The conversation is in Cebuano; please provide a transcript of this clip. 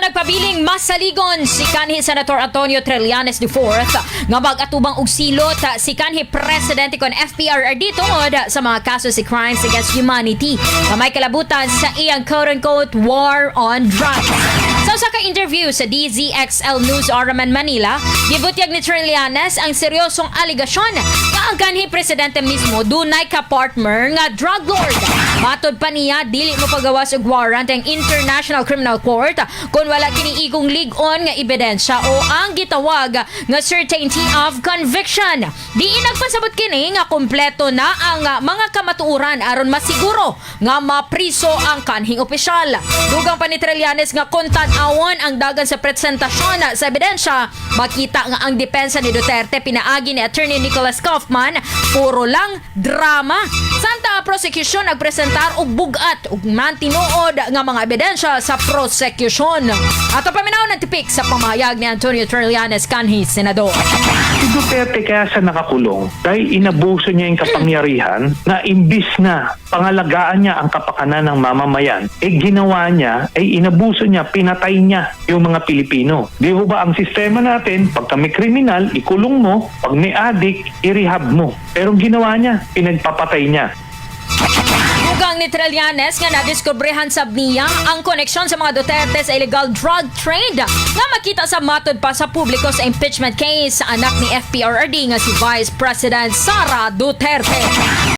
Nagpabiling masaligon si kanhi Senator Antonio Trillanes IV nga mag-atubang og silot si kanhi Presidente kon FPRRD tungod sa mga kaso si crimes against humanity nga may kalabutan sa iyang quote-unquote war on drugs. Sa usa ka interview sa DZXL News Araman Manila, gibutyag ni Trillanes ang seryosong alegasyon nga ang kanhi presidente mismo dunay ka-partner nga drug lord. Matod pa niya, dili mo pagawas og warrant ang International Criminal Court kung wala kini igong lig-on nga ebidensya o ang gitawag nga certainty of conviction. Diin nagpasabot kini nga kompleto na ang mga kamatuoran aron masiguro nga mapriso ang kanhing opisyal. Dugang pa ni Trillanes nga kung tan-awon ang dagan sa presentasyon sa ebidensya, makita nga ang depensa ni Duterte pinaagi ni Attorney Nicholas Kaufman puro lang drama. Samtang ang prosecution nagpresentar og bugat ug mantinuod nga mga ebidensya sa prosecution. Ato paminaw ng tipik sa pamahayag ni Antonio Trillanes, kanhi senador. Si Duterte, kaya siya nakakulong dahil inabuso niya yung kapangyarihan na imbis na pangalagaan niya ang kapakanan ng mamamayan, eh ginawa niya, eh inabuso niya, pinatay niya yung mga Pilipino. Di ho ba ang sistema natin, pag may kriminal, ikulong mo, pag may addict, i-rehab mo? Pero ang ginawa niya, pinagpapatay niya. Dugang ni Trillanes nga nadiskubrehan sab niya ang koneksyon sa mga Duterte sa illegal drug trade nga makita sa matod pa sa publiko sa impeachment case sa anak ni FPRRD nga si Vice President Sara Duterte.